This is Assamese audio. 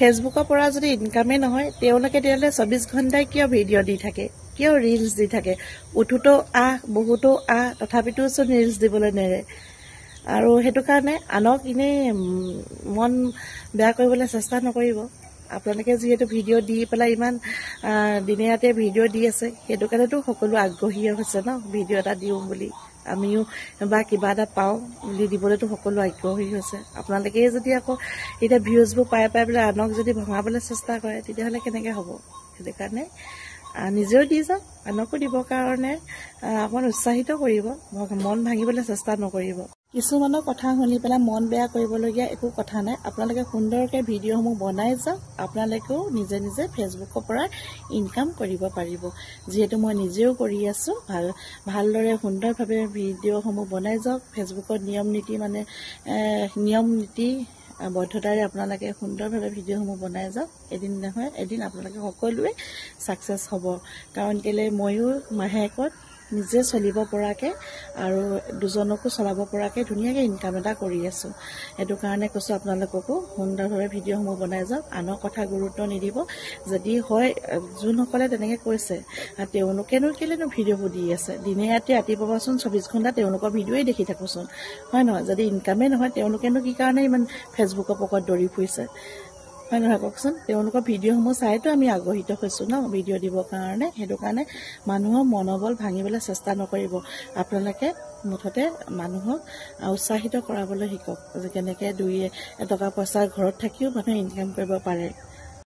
ফেচবুকৰ পৰা যদি ইনকামেই নহয়, তেওঁলোকে তেতিয়াহ'লে 24 ঘণ্টাই কিয় ভিডিঅ' দি থাকে, কিয় ৰিলচ দি থাকে? উঠোতেও আহ, বহুতো আহ, তথাপিতোচোন ৰিলচ দিবলৈ নেৰে। আৰু সেইটো কাৰণে আনক এনেই মন বেয়া কৰিবলৈ চেষ্টা নকৰিব। আপোনালোকে যিহেতু ভিডিঅ' দি পেলাই ইমান দিনে ৰাতিয়ে ভিডিঅ' দি আছে, সেইটো কাৰণেতো সকলো আগ্ৰহী হৈছে ন, ভিডিঅ' এটা দিওঁ বুলি, আমিও বা কিবা এটা পাওঁ বুলি দিবলৈতো সকলো আগ্ৰহী হৈছে। আপোনালোকেই যদি আকৌ এতিয়া ভিউজবোৰ পাই পাই পেলাই আনক যদি ভঙাবলৈ চেষ্টা কৰে, তেতিয়াহ'লে কেনেকৈ হ'ব? সেইটো কাৰণে নিজেও দি যাওক, আনকো দিবৰ কাৰণে অকণমান উৎসাহিত কৰিব, মন ভাঙিবলৈ চেষ্টা নকৰিব। কিছুমানৰ কথা শুনি পেলাই মন বেয়া কৰিবলগীয়া একো কথা নাই। আপোনালোকে সুন্দৰকৈ ভিডিঅ'সমূহ বনাই যাওক, আপোনালোকেও নিজে নিজে ফেচবুকৰ পৰা ইনকাম কৰিব পাৰিব। যিহেতু মই নিজেও কৰি আছোঁ, ভালদৰে সুন্দৰভাৱে ভিডিঅ'সমূহ বনাই যাওক। ফেচবুকত নিয়ম নীতি মানে নিয়ম নীতি বদ্ধতাৰে আপোনালোকে সুন্দৰভাৱে ভিডিঅ'সমূহ বনাই যাওক। এদিন নহয় এদিন আপোনালোকে সকলোৱে ছাকচেছ হ'ব। কাৰণ কেলৈ, ময়ো মাহেকত নিজে চলিব পৰাকৈ আৰু দুজনকো চলাব পৰাকৈ ধুনীয়াকৈ ইনকাম এটা কৰি আছোঁ। সেইটো কাৰণে কৈছোঁ, আপোনালোককো সুন্দৰভাৱে ভিডিঅ'সমূহ বনাই যাওক, আনৰ কথা গুৰুত্ব নিদিব। যদি হয়, যোনসকলে তেনেকৈ কৈছে, তেওঁলোকেনো কেলেনো ভিডিঅ'বোৰ দি আছে দিনে ৰাতি? ৰাতিপুৱাচোন 24 ঘণ্টা তেওঁলোকৰ ভিডিঅ'ই দেখি থাকোঁচোন, হয় নহয়? যদি ইনকামেই নহয়, তেওঁলোকেনো কি কাৰণে ইমান ফেচবুকৰ পকত দৌৰি ফুৰিছে, হয় নহয় কওকচোন? তেওঁলোকৰ ভিডিঅ'সমূহ চাইতো আমি আগ্ৰহিত হৈছোঁ ন ভিডিঅ' দিবৰ কাৰণে। সেইটো কাৰণে মানুহৰ মনোবল ভাঙিবলৈ চেষ্টা নকৰিব। আপোনালোকে মুঠতে মানুহক উৎসাহিত কৰাবলৈ শিকক যে কেনেকৈ দুই এটকা পইচা ঘৰত থাকিও মানুহে ইনকাম কৰিব পাৰে।